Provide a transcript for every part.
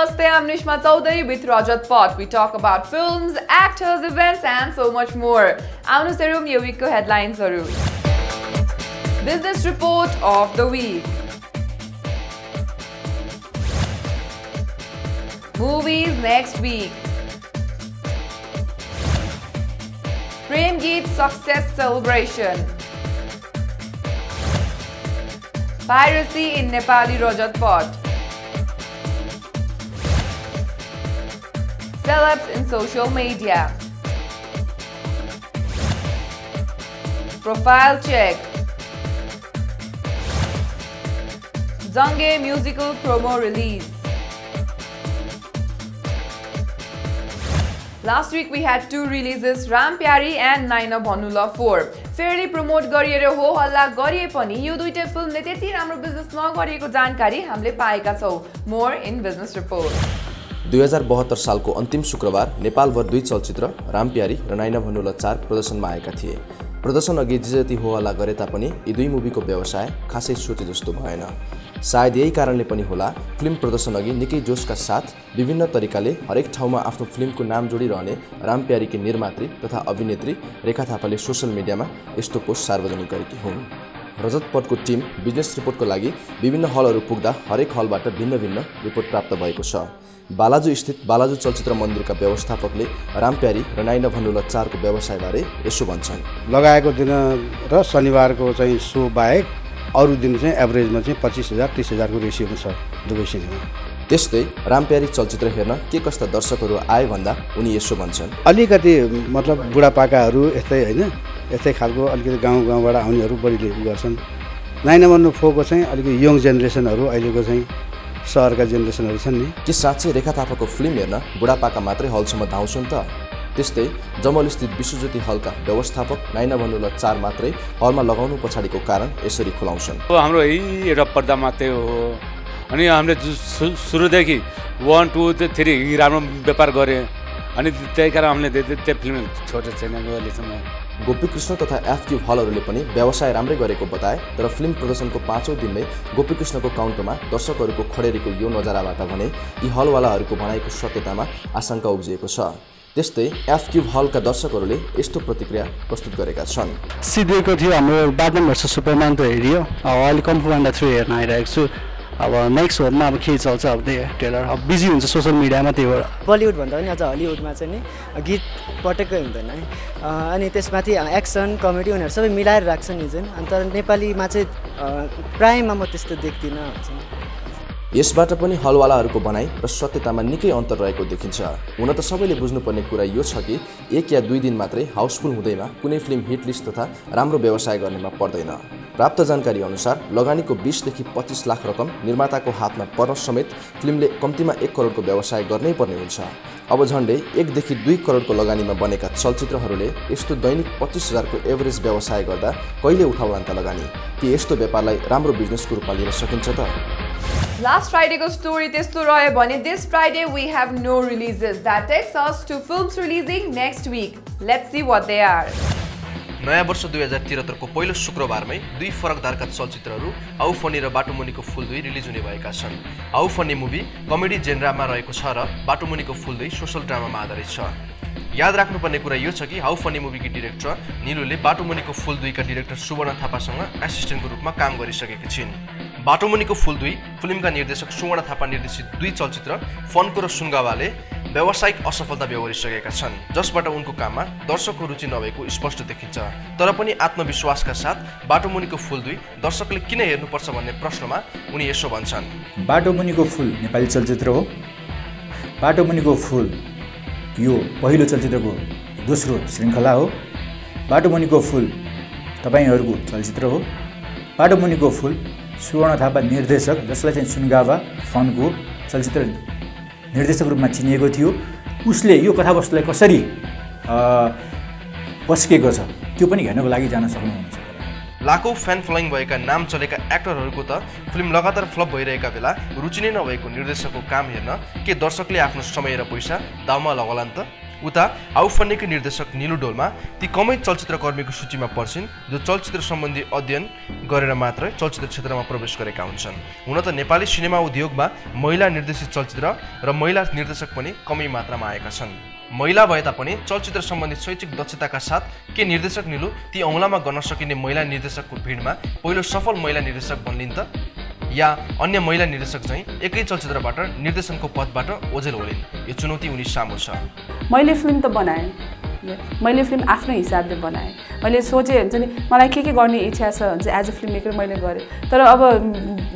Namaste, I'm Nishma Chaudhary with Rajat Pot. We talk about films, actors, events and so much more. Aunu serum yo week ko headlines haru. Business report of the week. Movies next week. Prem Geet success celebration. Piracy in Nepali Rajat Pot. Celebs in social media. Profile check. Zange musical promo release. Last week we had two releases, Ram Pyari and Naina Bhanula 4. Fairly promote गरिएर हो हल्ला गरिए पनि यो दुईटै फिल्मले त्यति राम्रो business नगरेको जानकारी हामीले पाएका छौं. More in business report. 2072 सालको अन्तिम शुक्रबार नेपालभर दुई चलचित्र राम प्यारी र नाइना भन्नुला 4 प्रदर्शनमा आएका थिए. प्रदर्शन अघि जति हो हल्ला गरे तापनि यी दुई मुभीको व्यवसाय खासै सोचे जस्तो भएन. सायद यही कारणले पनि होला फिल्म प्रदर्शन अघि निकै जोशका साथ विभिन्न तरिकाले हरेक ठाउँमा आफ्नो फिल्मको नाम जोडिरहने राम प्यारीकी निर्मात्री तथा अभिनेत्री रेखा थापाले सोशल मिडियामा यस्तो पोस्ट सार्वजनिक गरेकी हुन्. रजत पटको टिम बिजनेस रिपोर्टको लागि विभिन्न हलहरू पुग्दा हरेक हलबाट भिन्न भिन्न रिपोर्ट प्राप्त भएको छ. बालाजु स्थित बालाजु चलचित्र मन्दिरका व्यवस्थापकले राम प्यारी र नाइना भन्नुला 4 को व्यवसायबारे यसो भन्छन्. लगाएको दिन र शनिबारको चाहिँ सो बाहेक अरु दिन चाहिँ एभरेजमा चाहिँ 25,000 30,000 को रेसियोमा छ दुवै सिनेमा. त्यस्तै राम प्यारी चलचित्र हेर्न के कस्ता दर्शकहरू आए भन्दा उनी यसो भन्छन्. अलिकति मतलब बुढापाकाहरू यस्तै हैन यस्तै खालको अलिकति गाउँबाट आउनेहरू बढीले गर्छन्. नाइना भन्नु 4 को चाहिँ अलिकति यङ जेनेरेसनहरू अहिलेको चाहिँ शहरका जेनेरेसनहरू छन् नि. के साँच्चै रेखा थापाको फिल्म हेर्न बुढापाका मात्रै हलसम्म धाउँछन् त? त्यस्तै जमल स्थित विश्वज्योति हलका व्यवस्थापक नाइना भन्नुला 4 मात्रै हलमा लगाउनु पछाडिको कारण यसरी खुलाउँछन्. हाम्रो यही एउटा पर्दा मात्रै हो अनि हामीले सुरुदेखि 1 2 3 राम्रो व्यापार गरे अनि त्यही कारण हामीले त्यो फिल्म छोडेको छैन अहिलेसम्म. गोपीकृष्ण तथा एफक्यू हलहरूले पनि व्यवसाय राम्रै गरेको बताए, तर फिल्म प्रदर्शनको 5औं दिनमै गोपीकृष्णको काउन्टरमा दर्शकहरूको खडेरीको यो नजाराबाट भने यी हलवालाहरूको भनाइको सत्यतामा आशंका उब्जिएको छ. त्यस्तै एफक्यू हलका दर्शकहरूले यस्तो प्रतिक्रिया प्रस्तुत गरेका छन्. सिद्धिएको थियो हाम्रो ब्याटम्यान भर्सेस सुपरम्यान त हेरियो. अहिले कम्फु पान्डा 3 हेर्न आइरहेको छु. अब नेक्स्ट होममा अब के चल्छ अब त्यही ट्रेलर अब बिजी हुन्छ सोशल मिडियामा. त्यही भएर बलिउड भन्दा पनि अझ हलिउडमा चाहिँ नि गीत पटक्कै हुँदैन है. अनि त्यसमाथि एक्सन कमेडी उनीहरू सबै मिलाएर राख्छन् नि जुन. अनि तर नेपालीमा चाहिँ प्रायमा म त्यस्तो देख्दिनँ. यसबाट पनि हलवालाहरूको भनाइ र सत्यतामा निकै अन्तर रहेको देखिन्छ. हुन त सबैले बुझ्नुपर्ने कुरा यो छ कि 1 या 2 दिन मात्रै हाउसफुल हुँदैमा कुनै फिल्म हिट लिस्ट तथा राम्रो व्यवसाय गर्नेमा पर्दैन. प्राप्त जानकारी अनुसार लगानीको 20 देखि 25 लाख रकम निर्माताको हातमा पर्न समेत फिल्मले कम्तीमा 1 करोडको व्यवसाय गर्नै पर्ने हुन्छ. अब झन्डै 1 देखि 2 करोडको लगानीमा बनेका चलचित्रहरूले यस्तो दैनिक 25,000 को एभरेज व्यवसाय गर्दा कहिले उठाउलान् त लगानी? कि यस्तो व्यापारलाई राम्रो बिजनेसको रूपमा लिन सकिन्छ त? Last Friday को story त्यस्तो रह्यो भने this Friday we have no releases. That takes us to films releasing next week. Let's see what they are. नयाँ वर्ष 2073 को पहिलो शुक्रबारमै दुई फरकदारका चलचित्रहरू आउ फनी र बाटोमुनिको फूल 2 रिलिज हुने भएका छन्. आउ फनी मुभी कमेडी जेनरामा रहेको छ र बाटोमुनिको फूल 2 सोशल ड्रामामा आधारित छ. याद राख्नुपर्ने कुरा यो छ कि हाउ फनी मुभीकी डिरेक्टर निलुले बाटोमुनिको फूल 2 का डिरेक्टर सुवर्ण थापासँग एसिस्टेन्टको रूपमा काम गरिसकेकी छिन्. बाटोमुनिको फूल 2 फिल्मका निर्देशक सुवर्ण थापा निर्देशित दुई चलचित्र फनको र सुनगावाले व्यावसायिक असफलता बेहोरिसकेका छन्, जसबाट उनको काममा दर्शकको रुचि नभएको स्पष्ट देखिन्छ. तर पनि आत्मविश्वासका साथ बाटोमुनिको फूल 2 दर्शकले किन हेर्नुपर्छ भन्ने प्रश्नमा उनी यसो भन्छन्. बाटोमुनिको फूल नेपाली चलचित्र हो. बाटोमुनिको फूल यो पहिलो चलचित्रको दोस्रो श्रृङ्खला हो. बाटोमुनिको फूल तपाईहरूको चलचित्र हो. बाटोमुनिको फूल सुवर्ण थापा निर्देशक जसलाई चाहिँ सुनगावा फनको चलचित्र निर्देशक रूपमा चिनिएको थियो. उसले यो कथावस्तुलाई कसरी पस्केको छ त्यो पनि हेर्नको लागि जान सक्नुहुन्छ. लाखौं फ्यान फलोइङ भएका नाम चलेका एक्टरहरूको त फिल्म लगातार फ्लप भइरहेका बेला रुचि नै नभएको निर्देशकको काम हेर्न के दर्शकले आफ्नो समय र पैसा दाउमा लगाउलान् त? उता आउफन्नीको निर्देशक निलु डोल्मा ती कमै चलचित्रकर्मीको सूचीमा पर्छिन् जो चलचित्र सम्बन्धी अध्ययन गरेर मात्रै चलचित्र क्षेत्रमा प्रवेश गरेका हुन्छन्। हुन त नेपाली सिनेमा उद्योगमा महिला निर्देशित चलचित्र र महिला निर्देशक पनि कमै मात्रामा आएका छन्। महिला भए तापनि चलचित्र सम्बन्धी शैक्षिक दक्षताका साथ के निर्देशक निलु ती औँलामा गर्न सकिने महिला निर्देशकको भिडमा पहिलो सफल महिला निर्देशक बन्लिन् त या अन्य महिला निर्देशक चाहिँ एकै चलचित्रबाट निर्देशनको पदबाट ओझेल होलिन्? यो चुनौती उनी सामु छ। मैले फिल्म त बनाएँ, मैले फिल्म आफ्नै हिसाबले बनाएँ। मैले सोचेँ हुन्छ नि मलाई के गर्ने इच्छा छ हुन्छ एज अ फिल्म मेकर मैले गरेँ। तर अब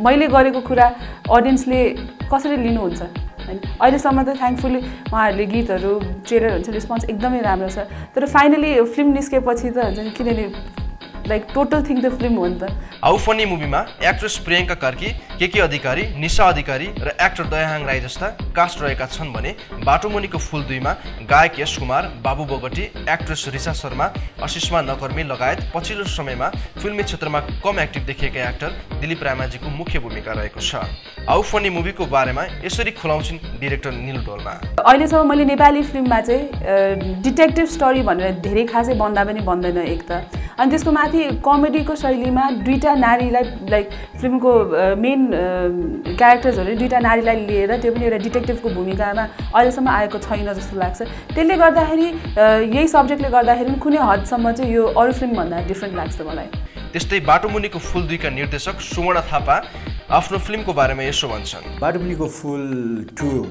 मैले गरेको कुरा अडियन्सले कसरी लिनुहुन्छ हैन। अहिलेसम्म त थ्याङ्कफुली उहाँहरूले गीतहरू ट्रेलर हुन्छ रिस्पोन्स एकदमै राम्रो छ। तर फाइनली फिल्म निस्केपछि त हुन्छ नि किनभने like total thing the film हो नि त। आउफन्नी मुभीमा एक्ट्रेस प्रियङ्का कार्की, केके अधिकारी, निशा अधिकारी र एक्टर दयाहाङ राई जस्ता कास्ट रहेका छन् भने बाटोमुनिको फुल 2 मा गायक यश कुमार, बाबु बोगटी, एक्ट्रेस रिसा शर्मा, अशिष्मा नकर्मी लगायत पछिल्लो समयमा फिल्मी क्षेत्रमा कम एक्टिभ देखिएका एक्टर दिलीप रामाजीको मुख्य भूमिका रहेको छ। आउफन्नी मुभीको बारेमा यसरी खुलाउँछिन् डिरेक्टर निलु डोल्मा। अहिलेसम्म मैले नेपाली फिल्ममा चाहिँ डिटेक्टिभ स्टोरी भनेर धेरै खासै भन्दा पनि भन्दैन एक त, अनि त्यसको माथि कमेडीको शैलीमा दुईटा नारीलाई लाइक फिल्मको मेन क्यारेक्टर्सहरू दुईटा नारीलाई लिएर त्यो पनि एउटा डिटेक्टिभको भूमिकामा अहिलेसम्म आएको छैन जस्तो लाग्छ। त्यसले गर्दाखेरि यही सब्जेक्टले गर्दाखेरि कुनै हदसम्म चाहिँ यो अरू फिल्मभन्दा डिफ्रेन्ट लाग्छ मलाई। त्यस्तै बाटोमुनिको फुल 2 का निर्देशक सुवर्ण थापा आफ्नो फिल्मको बारेमा यसो भन्छन्। बाटोमुनिको फुल 2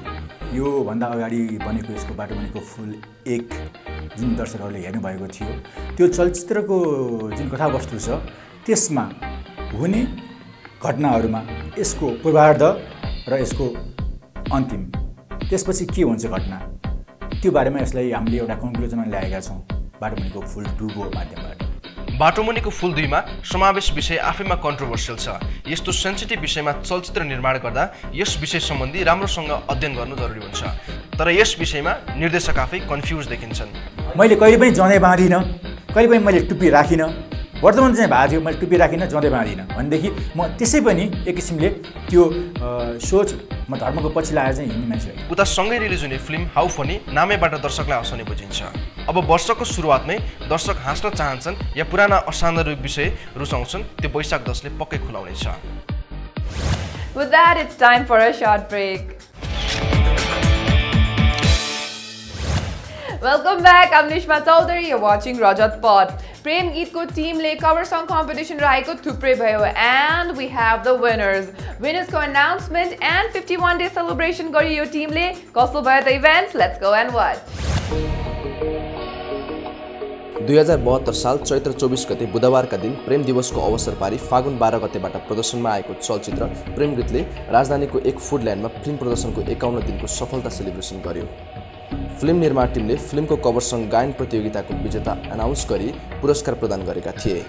यो भन्दा अगाडि बनेको यसको बाटोमुनिको फुल 1 जुन दर्शकहरूले हेर्नुभएको थियो त्यो चलचित्रको जुन कथावस्तु छ त्यसमा हुने घटनाहरूमा यसको पूर्वार्ध र यसको अन्तिम त्यसपछि के हुन्छ घटना त्यो बारेमा यसलाई हामीले एउटा कन्क्लुजनमा ल्याएका छौँ बाटोमुनिको फुल 2 को माध्यमबाट। बाटोमुनिको फुल 2 मा समावेश विषय आफैमा कन्ट्रोभर्सियल छ। यस्तो सेन्सिटिभ विषयमा चलचित्र निर्माण गर्दा यस विषय सम्बन्धी राम्रोसँग अध्ययन गर्नु जरुरी हुन्छ। तर यस विषयमा निर्देशक आफै कन्फ्युज देखिन्छन्। मैले कहिले पनि जनै बाँधिनँ, कहिले पनि मैले टुप्पी राखिनँ, वर्तमान चाहिँ भएको थियो मैले टुप्पी राखिनँ जँदै बाँधिनँ भनेदेखि म त्यसै पनि एक किसिमले त्यो सोच म धर्मको पछि लागेर चाहिँ हिँड्ने मान्छे हो। उता सँगै रिलिज हुने फिल्म हाउ फनी नामैबाट दर्शकलाई हँसाउने बुझिन्छ। अब वर्षको सुरुवातमै दर्शक हाँस्न चाहन्छन् या पुराना असान्दर्भिक विषय रुचाउँछन् त्यो वैशाख 10 ले पक्कै खुलाउनेछ। With that, it's time for a short break. Welcome back. I'm Nishma Chaudhary. You're watching Rajat Pod. Prem Geet ko team le cover song competition raheko thuprai bhayo and we have the winners. Winners ko announcement and 51 day celebration gari yo team le kaso bhayo the event. Let's go and watch. 2072 साल चैत्र 24 गते बुधबारका दिन प्रेम दिवसको अवसर पारी फागुन 12 गतेबाट प्रदर्शनमा आएको चलचित्र प्रेम गीतले राजधानीको एक फुडल्यान्डमा फिल्म प्रदर्शनको 51 दिनको सफलता सेलिब्रेसन गर्यो। फिल्म निर्माण टिमले फिल्मको कभर सङ गायन प्रतियोगिताको विजेता अनाउन्स गरी पुरस्कार प्रदान गरेका थिए।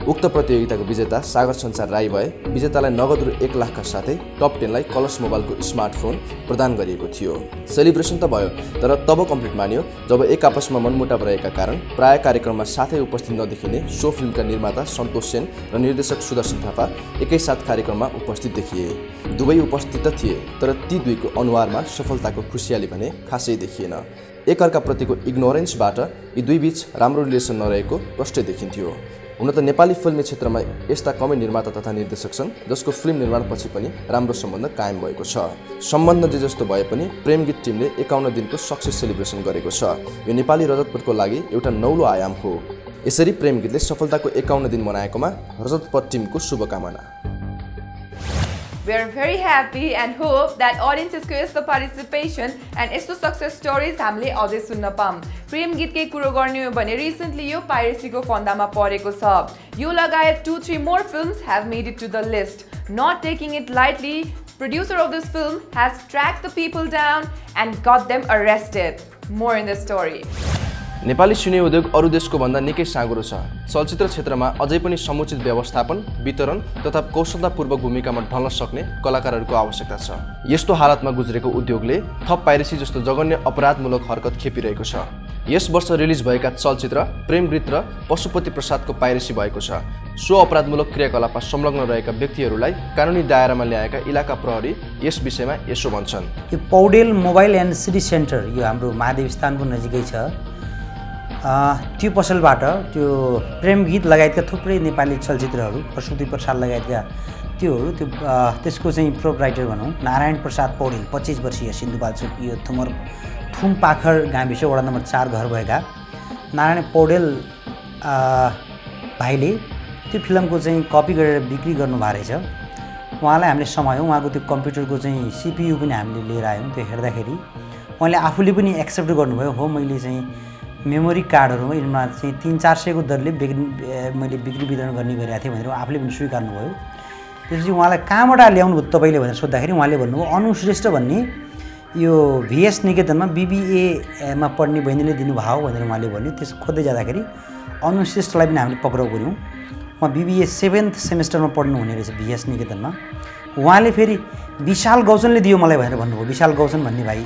उक्त प्रतियोगिताको विजेता सागर संसार राई भए विजेतालाई नगद रु 1 लाखका साथै टप 10 लाई कलर्स मोबाइलको स्मार्टफोन प्रदान गरिएको थियो। सेलिब्रेसन त भयो तर तब कम्प्लिट मानियो जब एक आपसमा मनमुटाव रहेका कारण प्राय कार्यक्रममा साथै उपस्थित नदेखिने सो फिल्मका निर्माता सन्तोष सेन र निर्देशक सुदर्शन थापा एकैसाथ कार्यक्रममा उपस्थित देखिए। दुवै उपस्थित त थिए तर ती दुईको अनुहारमा सफलताको खुसियाली भने खासै देखिएन। एकअर्काप्रतिको इग्नोरेन्सबाट यी दुई बीच राम्रो रिलेसन नरहेको प्रष्टै देखिन्थ्यो। हुन त नेपाली फिल्मी क्षेत्रमा यस्ता कमै निर्माता तथा निर्देशक छन् जसको फिल्म निर्माणपछि पनि राम्रो सम्बन्ध कायम भएको छ। सम्बन्ध जे जस्तो भए पनि प्रेम गीत टिमले 51 दिनको सक्सेस सेलिब्रेसन गरेको छ। यो नेपाली रजतपथको लागि एउटा नौलो आयाम हो। यसरी प्रेम गीतले सफलताको 51 दिन मनाएकोमा रजतपथ टिमको शुभकामना। We are very happy and hope that audiences को यस्तो participation and यस्तो success stories हामीले अझै सुन्न पाऊँ। प्रेम गीतकै कुरो गर्ने हो भने रिसेन्टली यो पाइरेसीको फन्दामा परेको छ। यो लगायत 2-3 more films have made it to the list. Not taking it lightly, producer of this film has tracked the people down and got them arrested. More in this story. Nepali सिने उद्योग अरू देशको भन्दा निकै साँगुरो छ। चलचित्र क्षेत्रमा अझै पनि समुचित व्यवस्थापन, वितरण तथा कौशलतापूर्वक भूमिकामा ढल्न सक्ने कलाकारहरूको आवश्यकता छ। यस्तो हालतमा गुज्रेको उद्योगले थप पाइरेसी जस्तो जघन्य अपराधमूलक हरकत खेपिरहेको छ। यस वर्ष रिलिज भएका चलचित्र प्रेमगीत र पशुपति प्रसादको पाइरेसी भएको छ। सो अपराधमूलक क्रियाकलापमा संलग्न रहेका व्यक्तिहरूलाई कानुनी दायरामा ल्याएका इलाका प्रहरी यस विषयमा यसो भन्छन्। यो Paudel mobile and city centre यो हाम्रो महादेव स्थानको नजिकै छ। त्यो पसलबाट त्यो प्रेमगीत लगायतका थुप्रै नेपाली चलचित्रहरू पशुपति प्रसाद लगायतका त्यसको चाहिँ प्रोप्राइटर भनौँ नारायण प्रसाद पौडेल 25 वर्षीय सिन्धुपाल्चोक यो थुमपाखर गाविस वडा नम्बर 4 घर भएका नारायण पौडेल भाइले त्यो फिल्मको चाहिँ कपी गरेर बिक्री गर्नुभएको रहेछ। उहाँलाई हामीले समायौँ। उहाँको त्यो कम्प्युटरको चाहिँ CPU पनि हामीले लिएर आयौँ। त्यो हेर्दाखेरि उहाँले आफूले पनि एक्सेप्ट गर्नुभयो, हो मैले चाहिँ मेमोरी कार्डहरूमा यिनमा चाहिँ 300-400 को दरले मैले बिक्री वितरण गर्ने गरेको थिएँ भनेर आफूले पनि स्वीकार्नुभयो। त्यसपछि उहाँलाई कहाँबाट ल्याउनु भयो तपाईँले भनेर सोद्धाखेरि उहाँले भन्नुभयो अनुश्रेष्ठ भन्ने यो VS निकेतनमा BBAमा पढ्ने बहिनीले दिनुभयो भनेर उहाँले भन्यो। त्यसो खोज्दै जाँदाखेरि अनुश्रेष्ठलाई पनि हामीले पक्राउ गऱ्यौँ। उहाँ BBA 7th सेमेस्टरमा पढ्नु हुने रहेछ VS निकेतनमा। उहाँले फेरि विशाल गौचनले दियो मलाई भनेर भन्नुभयो। विशाल गौचन भन्ने भाइ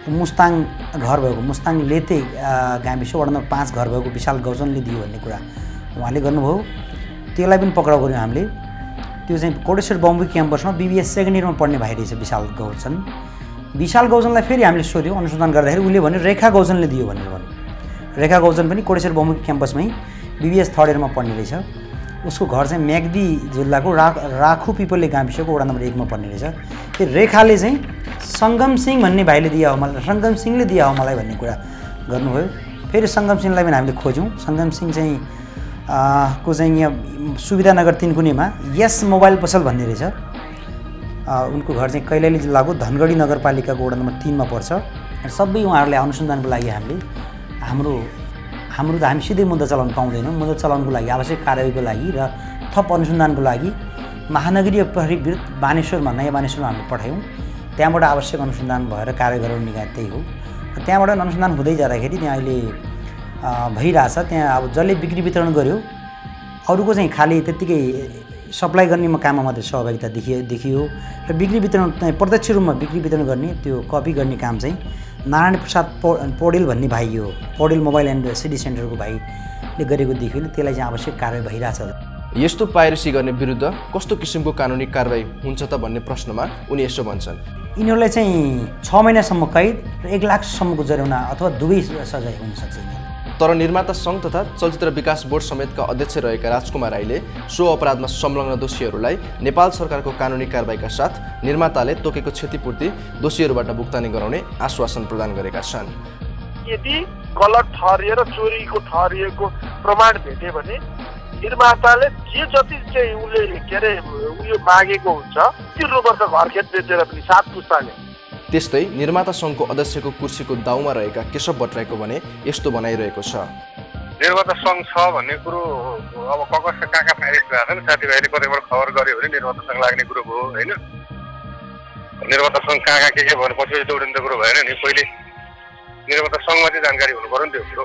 मुस्ताङ घर भएको मुस्ताङ लेते गाविस वडा नम्बर 5 घर भएको विशाल गौचनले दियो भन्ने कुरा उहाँले गर्नुभयो। त्यसलाई पनि पक्राउ गऱ्यौँ हामीले। त्यो चाहिँ कोटेश्वर बम्बई क्याम्पसमा BBA 2nd इयरमा पढ्ने भाइ रहेछ विशाल गौचन। विशाल गौचनलाई फेरि हामीले सोध्यौँ अनुसन्धान गर्दाखेरि उसले भन्यो रेखा गौचनले दियो भनेर भन्यो। रेखा गौचन पनि कोटेश्वर बम्बई क्याम्पसमै BBS 3rd इयरमा पढ्ने रहेछ। उसको घर चाहिँ म्याग्दी जिल्लाको राखु पिपले गाविसको वडा नम्बर 1 मा पर्ने रहेछ। त्यो रेखाले चाहिँ सङ्गम सिंह भन्ने भाइले दिया हो मलाई, सङ्गम सिंहले दिया हो मलाई भन्ने कुरा गर्नुभयो। फेरि सङ्गम सिंहलाई पनि हामीले खोज्यौँ। सङ्गम सिंह चाहिँ को चाहिँ यहाँ सुविधानगर 3 कुनेमा यस मोबाइल पसल भन्ने रहेछ। उनको घर चाहिँ कैलाली जिल्लाको धनगढी नगरपालिकाको वडा नम्बर 3 मा पर्छ। सबै उहाँहरूलाई अनुसन्धानको लागि हाम्रो त हामी सिधै मुद्दा चलाउन पाउँदैनौँ। मुद्दा चलाउनको लागि आवश्यक कारबाहीको लागि र थप अनुसन्धानको लागि महानगरीय प्रहरी विरुद्ध बानेश्वरमा नयाँ बानेश्वरमा हामीले पठायौँ। त्यहाँबाट आवश्यक अनुसन्धान भएर कार्य गराउने निकाय त्यही हो। त्यहाँबाट अनुसन्धान हुँदै जाँदाखेरि त्यहाँ अहिले भइरहेछ। त्यहाँ अब जसले बिक्री वितरण गर्यो अरूको चाहिँ खालि त्यत्तिकै सप्लाई गर्ने काममा मात्रै सहभागिता देखियो र बिक्री वितरण प्रत्यक्ष रूपमा बिक्री वितरण गर्ने त्यो कपी गर्ने काम चाहिँ नारायण प्रसाद पौडेल भन्ने भाइ यो पौडेल मोबाइल एन्ड सिटी सेन्टरको भाइले गरेको देखियो। त्यसलाई चाहिँ आवश्यक कारबाही भइरहेछ। यस्तो पाइरेसी गर्ने विरुद्ध कस्तो किसिमको कानुनी कारबाही हुन्छ त भन्ने प्रश्नमा उनी यसो भन्छन्। यिनीहरूलाई चाहिँ 6 महिनासम्म कैद र 1 लाखसम्मको जरिवाना अथवा दुवै सजाय हुन सक्छ। तर निर्माता सङ्घ तथा चलचित्र विकास बोर्ड समेतका अध्यक्ष रहेका राजकुमार राईले सो अपराधमा संलग्न दोषीहरूलाई नेपाल सरकारको कानुनी कारबाहीका साथ निर्माताले तोकेको क्षतिपूर्ति दोषीहरूबाट भुक्तानी गराउने आश्वासन प्रदान गरेका छन्। यदि गलत ठहरिएर चोरीको ठहरिएको प्रमाण भेट्यो भने निर्माताले जे जति चाहिँ उसले के अरे उयो मागेको हुन्छ तिर्नुपर्छ घरखेत बेचेर पनि 7 पुस्ताले। त्यस्तै निर्माता सङ्घको अध्यक्षको कुर्सीको दाउमा रहेका केशव भट्टराईको भने यस्तो भनाइरहेको छ। निर्माता सङ्घ छ भन्ने कुरो अब कहाँ फाइरेस भएको छ नि साथीभाइले कतैबाट खबर गर्यो भने निर्माता सङ्घ लाग्ने कुरो भयो होइन। निर्माता सङ्घ कहाँ के भन्नु पछि दौडिने कुरो भएन नि। पहिले निर्माता सङ्घमा चाहिँ जानकारी हुनु पर्यो नि त्यो कुरो।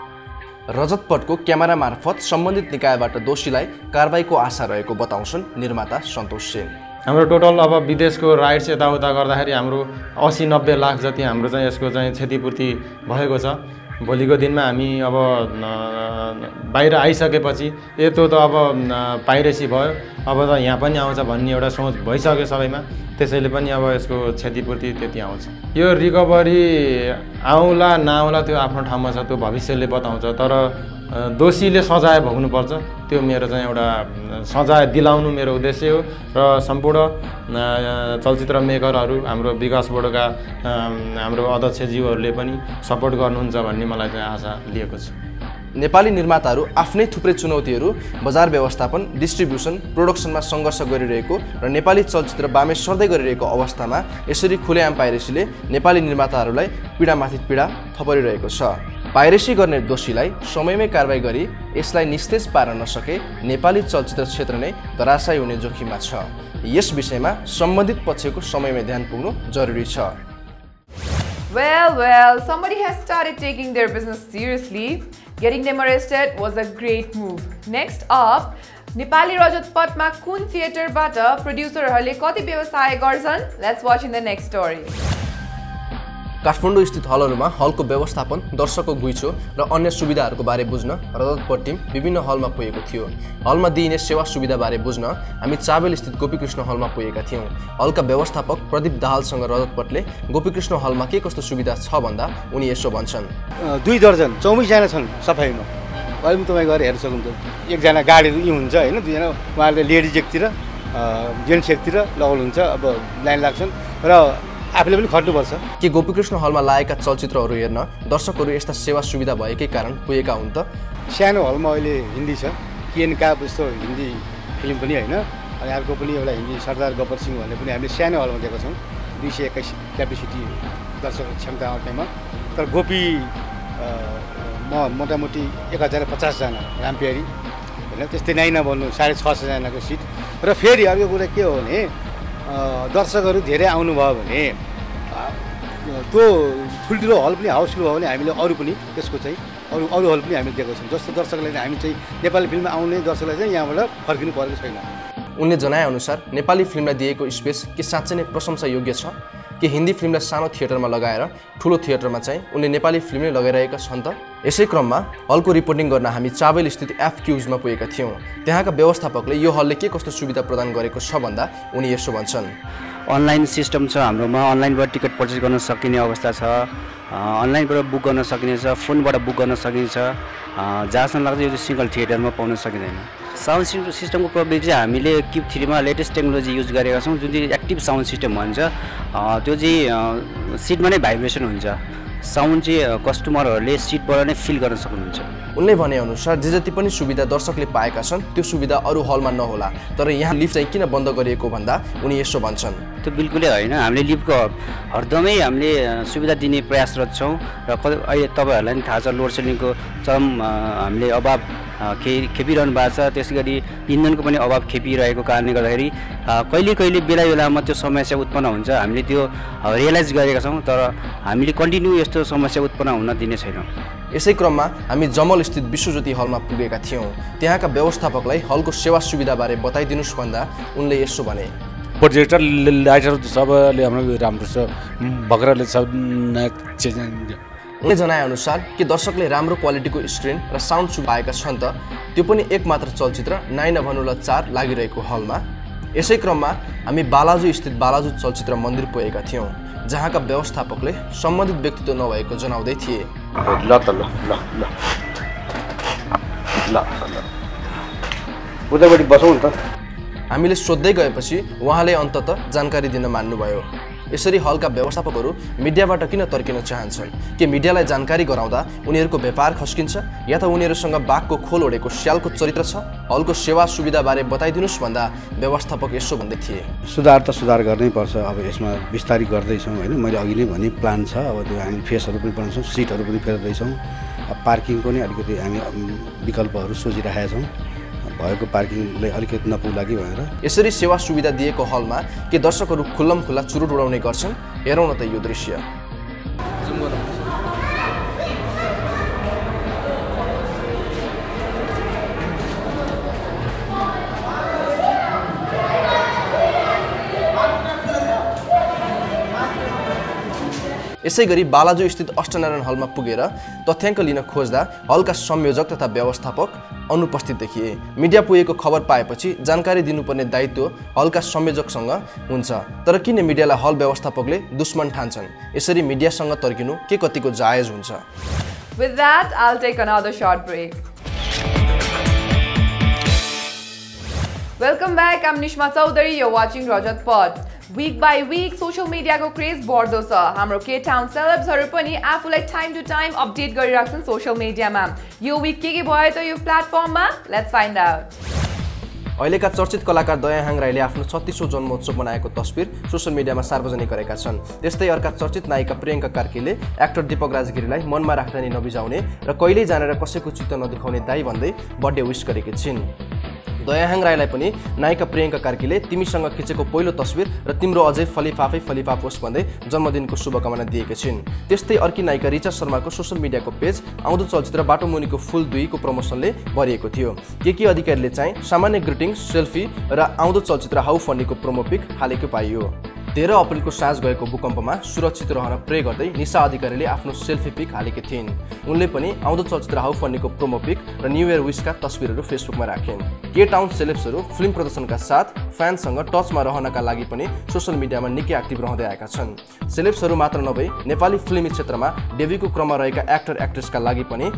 रजत पटको क्यामेरा मार्फत सम्बन्धित निकायबाट दोषीलाई कारबाहीको आशा रहेको बताउँछन् निर्माता सन्तोष सेन। हाम्रो टोटल अब विदेशको राइट्स यताउता गर्दाखेरि हाम्रो 80-90 लाख जति हाम्रो चाहिँ यसको चाहिँ क्षतिपूर्ति भएको छ। भोलिको दिनमा हामी अब बाहिर आइसकेपछि यतो त अब पाइरेसी भयो अब त यहाँ पनि आउँछ भन्ने एउटा सोच भइसक्यो सबैमा। त्यसैले पनि अब यसको क्षतिपूर्ति त्यति आउँछ। यो रिकभरी आउला नआउला त्यो आफ्नो ठाउँमा छ, त्यो भविष्यले बताउँछ। तर दोषीले सजाय भोग्नुपर्छ त्यो मेरो चाहिँ एउटा सजाय दिलाउनु मेरो उद्देश्य हो। र सम्पूर्ण चलचित्र मेकरहरू हाम्रो विकास बोर्डका हाम्रो अध्यक्षज्यूहरूले पनि सपोर्ट गर्नुहुन्छ भन्ने मलाई चाहिँ आशा लिएको छु। नेपाली निर्माताहरू आफ्नै थुप्रै चुनौतीहरू बजार व्यवस्थापन डिस्ट्रिब्युसन प्रोडक्सनमा सङ्घर्ष गरिरहेको र नेपाली चलचित्र बामे सर्दै गरिरहेको अवस्थामा यसरी खुलेआम पाइरेसीले नेपाली निर्माताहरूलाई पीडामाथि पीडा थपरिरहेको छ। पाइरेसी गर्ने दोषीलाई समयमै कारबाही गरी यसलाई निस्तेज पार्न नसके नेपाली चलचित्र क्षेत्र नै धराशायी हुने जोखिममा छ। यस विषयमा सम्बन्धित पक्षको समयमै ध्यान पुग्नु जरुरी छ। Well, somebody has started taking their business seriously. Getting them arrested was a great move. Next up, Nepali Rajat Patma Kun Theatre Bata producer Harle Kati ବ୍ୟବसाय गर्छन्. Let's watch in the next story. Kathmandu स्थित हलहरूमा हलको व्यवस्थापन, दर्शकको घुइँचो र अन्य सुविधाहरूको बारे बुझ्न रजतपट टिम विभिन्न हलमा पुगेको थियो। हलमा दिइने सेवा सुविधाबारे बुझ्न हामी चाबेल स्थित गोपीकृष्ण हलमा पुगेका थियौँ। हलका व्यवस्थापक प्रदीप दाहालसँग रजतपटले गोपीकृष्ण हलमा के कस्तो सुविधा छ भन्दा उनी यसो भन्छन्। 2 दर्जन 24 जना छन् सफाइमा। अहिले पनि तपाईँ गएर हेर्न सक्नुहुन्छ। एकजना गाडीहरू यी हुन्छ होइन, 2 जना उहाँहरूले लेडिज एकतिर जेन्ट्स एकतिर लगाउनुहुन्छ। अब लाइन लाग्छन् र आफूले पनि खट्नुपर्छ। के गोपीकृष्ण हलमा लागेका चलचित्रहरू हेर्न दर्शकहरू यस्ता सेवा सुविधा भएकै कारण पुगेका हुन् त? सानो हलमा अहिले हिन्दी छ, केएनका जस्तो हिन्दी फिल्म पनि होइन, अनि अर्को पनि एउटा हिन्दी सरदार गब्बर सिंह भन्ने पनि हामीले सानो हलमा दिएको छौँ। 221 क्यापेसिटी दर्शक क्षमता आउँदैमा। तर गोपी मोटामोटी 1050 जना रामप्यारी होइन, त्यस्तै नाइना भन्नु 650 जनाको सिट। र फेरि अर्को कुरा के हो भने दर्शकहरू धेरै आउनुभयो भने त्यो ठुल्ठुलो हल पनि हाउसफुल भयो भने हामीले अरू पनि त्यसको चाहिँ अरू हल पनि हामीले दिएको छौँ। जस्तो दर्शकलाई हामी चाहिँ नेपाली फिल्ममा आउने दर्शकलाई चाहिँ यहाँबाट फर्किनु परेको छैन। उनले जनाएअनुसार नेपाली फिल्मलाई दिएको स्पेस के साँच्चै नै प्रशंसा योग्य छ कि हिन्दी फिल्मलाई सानो थिएटरमा लगाएर ठुलो थिएटरमा चाहिँ उनले नेपाली फिल्म नै लगाइरहेका छन् त? यसै क्रममा हलको रिपोर्टिङ गर्न हामी चाबेल स्थित एफक्युजमा पुगेका थियौँ। त्यहाँका व्यवस्थापकले यो हलले के कस्तो सुविधा प्रदान गरेको छ भन्दा उनी यसो भन्छन्। अनलाइन सिस्टम छ हाम्रोमा, अनलाइनबाट टिकट पर्चेस गर्न सकिने अवस्था छ, अनलाइनबाट बुक गर्न सकिने छ, फोनबाट बुक गर्न सकिन्छ। जहाँसम्म लाग्छ यो चाहिँ सिङ्गल थिएटरमा पाउन सकिँदैन। साउन्ड सिस्टमको प्रविधि चाहिँ हामीले किप 3 मा लेटेस्ट टेक्नोलोजी युज गरेका छौँ, जुन चाहिँ एक्टिभ साउन्ड सिस्टम भन्छ। त्यो चाहिँ सिटमा नै भाइब्रेसन हुन्छ। साउन्ड चाहिँ कस्टमरहरूले सिटबाट नै फिल गर्न सक्नुहुन्छ। उनले भनेअनुसार जे जति पनि सुविधा दर्शकले पाएका छन् त्यो सुविधा अरू हलमा नहोला, तर यहाँ लिफ्ट चाहिँ किन बन्द गरिएको भन्दा उनी यसो भन्छन्। त्यो बिल्कुलै होइन, हामीले लिफ्टको हरदमै हामीले सुविधा दिने प्रयासरत छौँ। र अहिले तपाईँहरूलाई पनि थाहा छ लोड सेडिङको चरम हामीले अभाव खेपिरहनु भएको छ। त्यसै गरी इन्धनको पनि अभाव खेपिरहेको कारणले गर्दाखेरि कहिले बेलामा त्यो समस्या उत्पन्न हुन्छ। हामीले त्यो रियलाइज गरेका छौँ, तर हामीले कन्टिन्यू यस्तो समस्या उत्पन्न हुन दिने छैनौँ। यसै क्रममा हामी जमल स्थित विश्वज्योति हलमा पुगेका थियौँ। त्यहाँका व्यवस्थापकलाई हलको सेवा सुविधाबारे बताइदिनुहोस् भन्दा उनले यसो भने। प्रोजेक्टर लाइटहरू सबैले हाम्रो राम्रो छ, भर्खरले सब उनले जनाएअनुसार कि दर्शकले राम्रो क्वालिटीको स्क्रिन र साउन्ड सुविधा पाएका छन् त, त्यो पनि एकमात्र चलचित्र नाइना भन्नुला 4 लागिरहेको हलमा। यसै क्रममा हामी बालाजु स्थित बालाजु चलचित्र मन्दिर पुगेका थियौँ, जहाँका व्यवस्थापकले सम्बन्धित व्यक्तित्व नभएको जनाउँदै थिए। उतापट्टि बसौँ नि त। हामीले सोध्दै गएपछि उहाँले अन्ततः जानकारी दिन मान्नुभयो। यसरी हलका व्यवस्थापकहरू मिडियाबाट किन तर्किन चाहन्छन्? के मिडियालाई जानकारी गराउँदा उनीहरूको व्यापार खस्किन्छ या त उनीहरूसँग बाघको खोल ओढेको स्यालको चरित्र छ? हलको सेवा सुविधाबारे बताइदिनुहोस् भन्दा व्यवस्थापक यसो भन्दै थिए। सुधार गर्नै पर्छ। अब यसमा विस्तारित गर्दैछौँ होइन, मैले अघि नै भने प्लान छ। अब त्यो हामी फेसहरू पनि बनाउँछौँ, सिटहरू पनि फेर्दैछौँ। पार्किङको नि अलिकति हामी विकल्पहरू सोचिरहेका छौँ, भएको पार्किङलाई अलिकति नपुग्ला कि भनेर। यसरी सेवा सुविधा दिएको हलमा के दर्शकहरू खुल्लमखुल्ला चुरोट उडाउने गर्छन्? हेरौँ न त यो दृश्य। यसै गरी बालाजु स्थित अष्टनारायण हलमा पुगेर तथ्याङ्क लिन खोज्दा हलका संयोजक तथा व्यवस्थापक अनुपस्थित देखिए। मिडिया पुगेको खबर पाएपछि जानकारी दिनुपर्ने दायित्व हलका संयोजकसँग हुन्छ, तर किन मिडियालाई हल व्यवस्थापकले दुश्मन ठान्छन्? यसरी मिडियासँग तर्किनु के कतिको जायज हुन्छ? With that, I'll take another short break. Welcome back. I'm Nishma Chaudhary. You're watching Rajat Pod. Week by week, social media को craze बढ्दो छ। हाम्रो के टाउन सेलेब्सहरु पनि आफूलाई टाइम टु टाइम अपडेट गरिराख्छन् सोशल मिडियामा। यो वीक के भयो त यो प्लेटफर्ममा? Let's find out. अहिलेका चर्चित कलाकार दयाहाङ राईले आफ्नो 36औं जन्मोत्सव बनाएको तस्बिर सोशल मिडियामा सार्वजनिक गरेका छन्। त्यस्तै अर्का चर्चित नायिका प्रियङ्का कार्कीले एक्टर दीपक राजगिरीलाई मनमा राख्दा नि नबिजाउने र कहिल्यै जानेर कसैको चित्त नदुखाउने दाइ भन्दै बर्थडे विश गरेकी छिन्। दयाहाङ राईलाई पनि नायिका प्रियङ्का कार्कीले तिमीसँग खिचेको पहिलो तस्बिर र तिम्रो अझै फलिफाप होस् भन्दै जन्मदिनको शुभकामना दिएकी छिन्। त्यस्तै अर्की नायिका रिचा शर्माको सोशल मिडियाको पेज आउँदो चलचित्र बाटो मुनिको फुल 2 को प्रमोसनले भरिएको थियो। के अधिकारीले चाहिँ सामान्य ग्रिटिङ, सेल्फी र आउँदो चलचित्र हाउ फन्नीको प्रोमो पिक हालेको पाइयो। 13 अप्रिलको साँझ गएको भूकम्पमा सुरक्षित रहन प्रे गर्दै निशा अधिकारीले आफ्नो सेल्फी पिक हालेकी थिइन्। उनले पनि आउँदो चलचित्र हाउ फन्नीको प्रोमो पिक र न्यू इयर विशका तस्बिरहरू फेसबुकमा राखिन्। के टाउन सेलेब्सहरू फिल्म प्रदर्शनका साथ फ्यान्ससँग टचमा रहनका लागि पनि सोसल मिडियामा निकै एक्टिभ रहँदै आएका छन्। सेलेब्सहरू मात्र नभई नेपाली फिल्मी क्षेत्रमा डेब्युको क्रममा रहेका एक्टर एक्ट्रेसका लागि पनि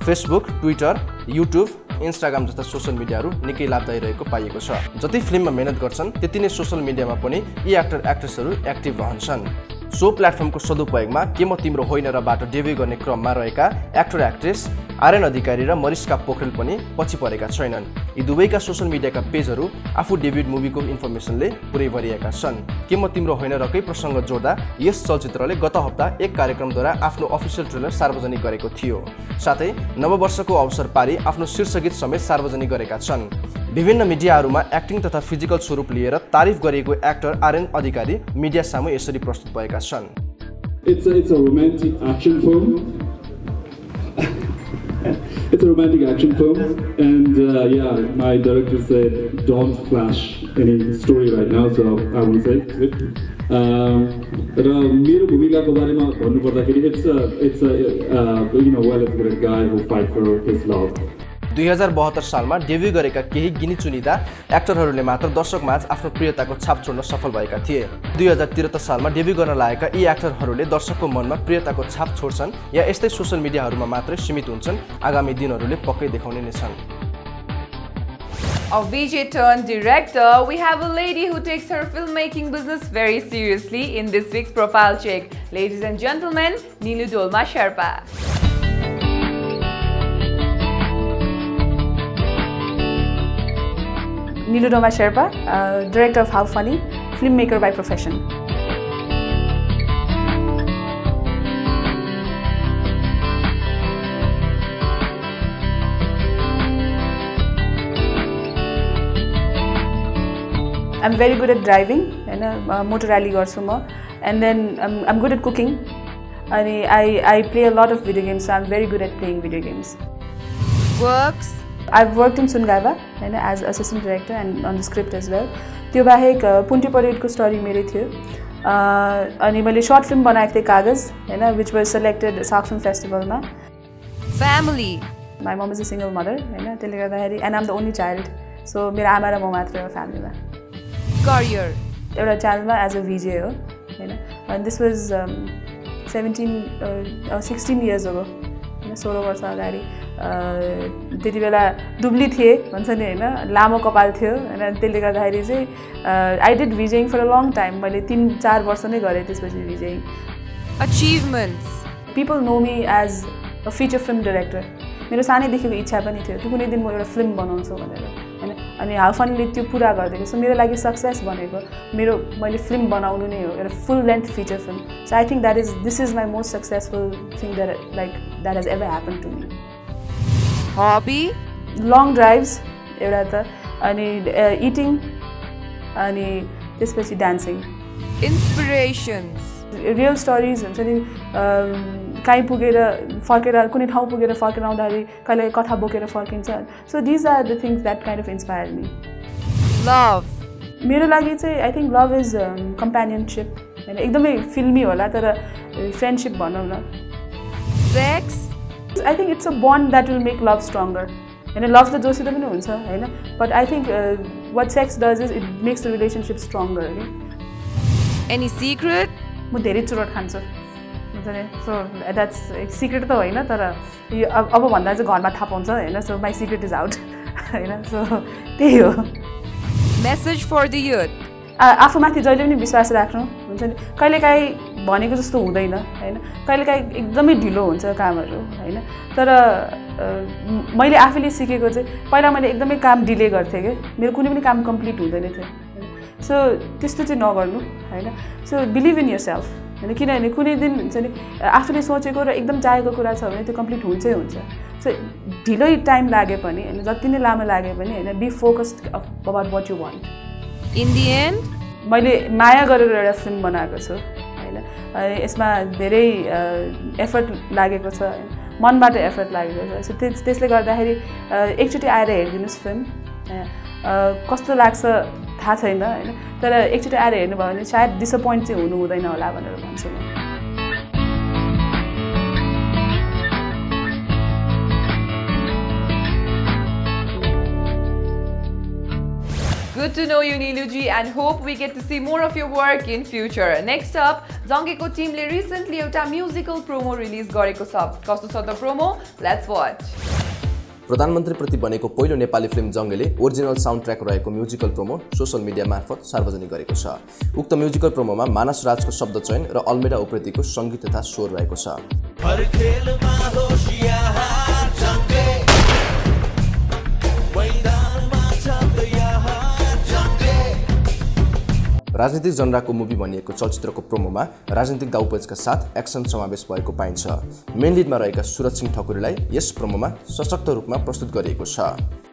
फेसबुक, ट्विटर, युट्युब, इन्स्टाग्राम जस्ता सोसल मिडियाहरू निकै लाभदायी रहेको पाइएको छ। जति फिल्ममा मेहनत गर्छन् त्यति नै सोसल मिडियामा पनि यी एक्टर एक्ट्रेसहरू एक्टिभ रहन्छन्। सो प्लेटफर्मको सदुपयोगमा के म तिम्रो होइन रबाट डेब्यु गर्ने क्रममा रहेका एक्टर एक्ट्रेस आर्यन अधिकारी र मरिस्का पोखरेल पनि पछि परेका छैनन्। यी दुवैका सोसल मिडियाका पेजहरू आफू डेब्युट मुभीको इन्फर्मेसनले पुरै भरिएका छन्। के म तिम्रो होइन रकै प्रसङ्ग जोड्दा यस चलचित्रले गत हप्ता एक कार्यक्रमद्वारा आफ्नो अफिसियल ट्रेलर सार्वजनिक गरेको थियो। साथै नववर्षको अवसर पारी आफ्नो शीर्षगीत समेत सार्वजनिक गरेका छन्। विभिन्न मिडियाहरूमा एक्टिङ तथा फिजिकल स्वरूप लिएर तारिफ गरिएको एक्टर आर्यन अधिकारी मिडिया सामु यसरी प्रस्तुत भएका छन्। It's a romantic action film. It's a romantic action film, and yeah, my director said don't flash any story right now, so I won't say it. र मेरो भूमिकाको बारेमा भन्नु पर्दाखेरि it's a well-educated guy who fights for his love. 2072 सालमा debut गरेका केही गिनी चुनिदा एक्टरहरूले मात्र दर्शकमाझ आफ्नो प्रियताको छाप छोड्न सफल भएका थिए। 2073 सालमा डेब्यु गर्न लागेका यी एक्टरहरूले दर्शकको मनमा प्रियताको छाप छोड्छन् या यस्तै सोसल मिडियाहरूमा मात्रै सीमित हुन्छन्, आगामी दिनहरूले पक्कै देखाउने नै छन्। A VJ turned director, we have a lady who takes her filmmaking business very seriously in this week's Profile Check. Ladies and gentlemen, Nilu Dolma Sherpa. Nilu Dolma Sherpa, director of How Funny, filmmaker by profession. I'm very good at driving, motor rally garchu ma, and then I'm good at cooking, and I play a lot of video games, so I'm very good at playing video games. Works? I've worked in Sungaiva as assistant director and on the script as well. त्यो बाहेक पुन्टी परेडको story मेरै थियो, अनि मैले short film बनाएको थिएँ कागज, हैन, which was selected SAARC film फेस्टिभलमा. Family. My mom is a single mother, हैन, त्यसले गर्दाखेरि, and I'm the only child, so मेरो आमा र म मात्र हो फ्यामिलीमा. Career. एउटा च्यानलमा एज अ VJ हो, हैन, and this was 16 years ago, 16 वर्ष अगाडि. त्यति बेला दुब्ली थिए भन्छ नि, हैन, लामो कपाल थियो, हैन, त्यसले गर्दाखेरि चाहिँ I did VJing for a long time. मैले 3-4 वर्ष नै गरेँ त्यसपछि VJing. Achievements. People know me as a feature film director. मेरो सानैदेखिको इच्छा पनि थियो कि कुनै दिन म एउटा फिल्म बनाउँछु भनेर, हैन, अनि हाउ फनीले त्यो पुरा गरिदिएको. सो मेरो लागि सक्सेस भनेको मैले फिल्म बनाउनु नै हो, एउटा full length feature film. So I think this is my most successful thing that has ever happened to me. Hobby? Long drives, एउटा त, अनि eating, अनि त्यसपछि dancing. Inspirations. Real stories हुन्छ नि, कहीँ पुगेर फर्केर कुनै ठाउँ पुगेर फर्केर आउँदाखेरि कहिले कथा बोकेर फर्किन्छ. So these are the things that kind of inspire me. Love मेरो लागि चाहिँ I think love is companionship, होइन, एकदमै फिल्मी होला तर फ्रेन्डसिप भनौँ न. Sex I think it's a bond that will make love stronger, होइन. लभ त जोसित पनि हुन्छ, होइन, but I think what sex does is it makes the relationship stronger. Any secret? म धेरै चुरोट खान्छु, हुन्छ नि. सो द्याट्स सिक्रेट त होइन, तर यो अब भन्दा चाहिँ घरमा थाहा पाउँछ, होइन. So my secret is out, होइन. सो त्यही हो. Message for the youth? आफूमाथि जहिले पनि विश्वास राख्नु, हुन्छ नि. कहिलेकाहीँ भनेको जस्तो हुँदैन, होइन. कहिलेकाहीँ एकदमै ढिलो हुन्छ कामहरू, होइन. तर मैले आफैले सिकेको चाहिँ पहिला मैले एकदमै काम डिले गर्थेँ कि मेरो कुनै पनि काम कम्प्लिट हुँदैन थियो. सो त्यस्तो चाहिँ नगर्नु, होइन. So believe in yourself, होइन. किनभने कुनै दिन हुन्छ नि आफूले सोचेको र एकदम चाहेको कुरा छ भने त्यो कम्प्लिट हुन्छै हुन्छ. सो ढिलै टाइम लागे पनि, होइन, जति नै लामो लागे पनि, होइन, be focused about what you want. In the end मैले माया गरेर एउटा फिल्म बनाएको छु, होइन. यसमा धेरै एफर्ट लागेको छ, मनबाट एफर्ट लागेको छ. सो त्यसले गर्दाखेरि एकचोटि आएर हेरिदिनुहोस् फिल्म, कस्तो लाग्छ थाहा छैन होइन तर एकचोटि आएर हेर्नुभयो भने सायद डिसपोइन्ट चाहिँ हुनु हुँदैन होला भनेर भन्छु म Good to know you, Neeluji, and hope we get to see more of your work in future. Next up, Zangyeko team le recently एउटा musical promo release गरेको छ. कस्तो छ त promo? Let's watch. प्रधानमन्त्री प्रति बनेको पहिलो नेपाली फिल्म जङ्गेले ओरिजिनल साउन्ड ट्र्याक रहेको म्युजिकल प्रोमो सोशल मिडिया मार्फत सार्वजनिक गरेको छ। उक्त म्युजिकल प्रोमोमा मानस राजको शब्द चयन र अल्मेडा उप्रेतीको सङ्गीत तथा स्वर रहेको छ। राजनीतिक जनराको मुभी भनिएको चलचित्रको प्रोमोमा राजनीतिक दाउपेचका साथ एक्सन समावेश भएको पाइन्छ। मेन लिडमा रहेका सुरज सिंह ठकुरीलाई यस प्रोमोमा सशक्त रूपमा प्रस्तुत गरिएको छ,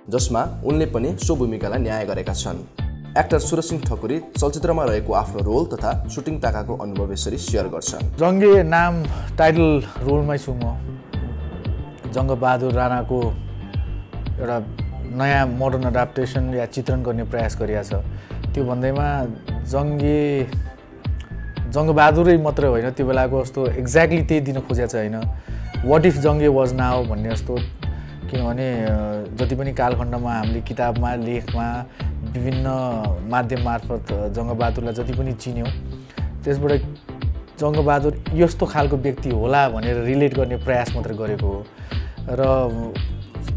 जसमा उनले पनि सो भूमिकालाई न्याय गरेका छन्। एक्टर सुरज सिंह ठकुरी चलचित्रमा रहेको आफ्नो रोल तथा सुटिङ ताकाको अनुभव यसरी सेयर गर्छन्। जङ्गे नाम टाइटल रोलमै छु म। जङ्गबहादुर राणाको एउटा नयाँ मोडर्न एडाप्टेसन या चित्रण गर्ने प्रयास गरिएको छ। त्यो भन्दैमा जङ्गबहादुरै मात्रै होइन, त्यो बेलाको जस्तो एक्ज्याक्टली त्यही दिन खोजेको छ होइन। What if Jange was now भन्ने जस्तो, किनभने जति पनि कालखण्डमा हामीले किताबमा लेखमा विभिन्न माध्यम मार्फत जङ्गबहादुरलाई जति पनि चिन्यौँ, त्यसबाट जङ्गबहादुर यस्तो खालको व्यक्ति होला भनेर रिलेट गर्ने प्रयास मात्रै गरेको हो। र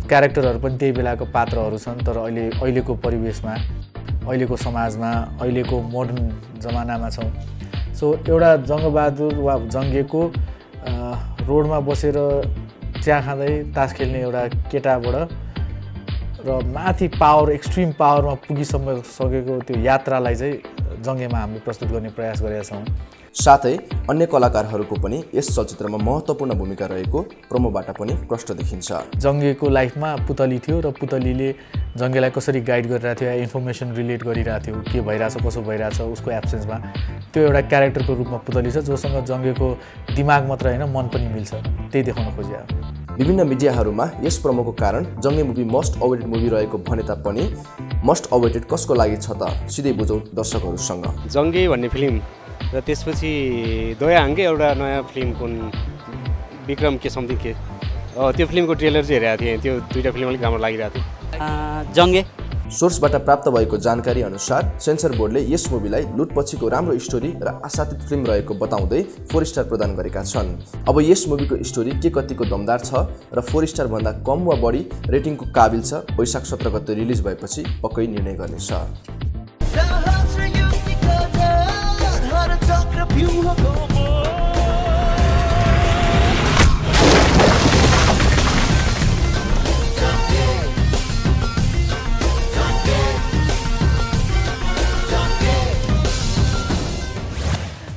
क्यारेक्टरहरू पनि त्यही बेलाको पात्रहरू छन्, तर अहिलेको परिवेशमा, अहिलेको समाजमा, अहिलेको मोडर्न जमानामा छौँ। सो एउटा जङ्गबहादुर वा जङ्गेको रोडमा बसेर चिया खाँदै तास खेल्ने एउटा केटाबाट र माथि पावर, एक्सट्रिम पावरमा पुगिसकेको त्यो यात्रालाई चाहिँ जङ्गेमा हामीले प्रस्तुत गर्ने प्रयास गरेका छौँ। साथै अन्य कलाकारहरूको पनि यस चलचित्रमा महत्त्वपूर्ण भूमिका रहेको प्रोमोबाट पनि प्रष्ट देखिन्छ। जङ्गेको लाइफमा पुतली थियो र पुतलीले जङ्गेलाई कसरी गाइड गरिरहेको थियो, इन्फर्मेसन रिलेट गरिरहेको थियो, के भइरहेछ, कसो भइरहेछ उसको एब्सेन्समा। त्यो एउटा क्यारेक्टरको रूपमा पुतली छ, जोसँग जङ्गेको दिमाग मात्र होइन मन पनि मिल्छ, त्यही देखाउन खोजियो। विभिन्न मिडियाहरूमा यस प्रोमोको कारण Jange movie most awaited movie रहेको भने तापनि मोस्ट अवेटेड कसको लागि छ त, सिधै बुझौँ दर्शकहरूसँग। जङ्गे भन्ने फिल्म र त्यसपछि दयाहाङकै एउटा नयाँ फिल्म कुन विक्रम के समथिङ के, त्यो फिल्मको ट्रेलर चाहिँ हेरेको थिएँ। त्यो दुईवटा फिल्म अलिक राम्रो लागिरहेको थियो। जङ्गे सोर्सबाट प्राप्त भएको जानकारी अनुसार सेन्सर बोर्डले यस मुभीलाई लुटपछिको राम्रो स्टोरी र आशातीत फिल्म रहेको बताउँदै 4 स्टार प्रदान गरेका छन्। अब यस मुभीको स्टोरी के कतिको दमदार छ र 4 स्टार भन्दा कम वा बढी रेटिङको काबिल छ, वैशाख 17 गते रिलिज भएपछि पक्कै निर्णय गर्नेछ।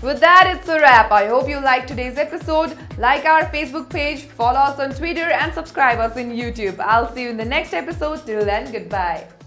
With that, it's a wrap. I hope you liked today's episode. Like our Facebook page, follow us on Twitter, and subscribe us on YouTube. I'll see you in the next episode. Till then, goodbye.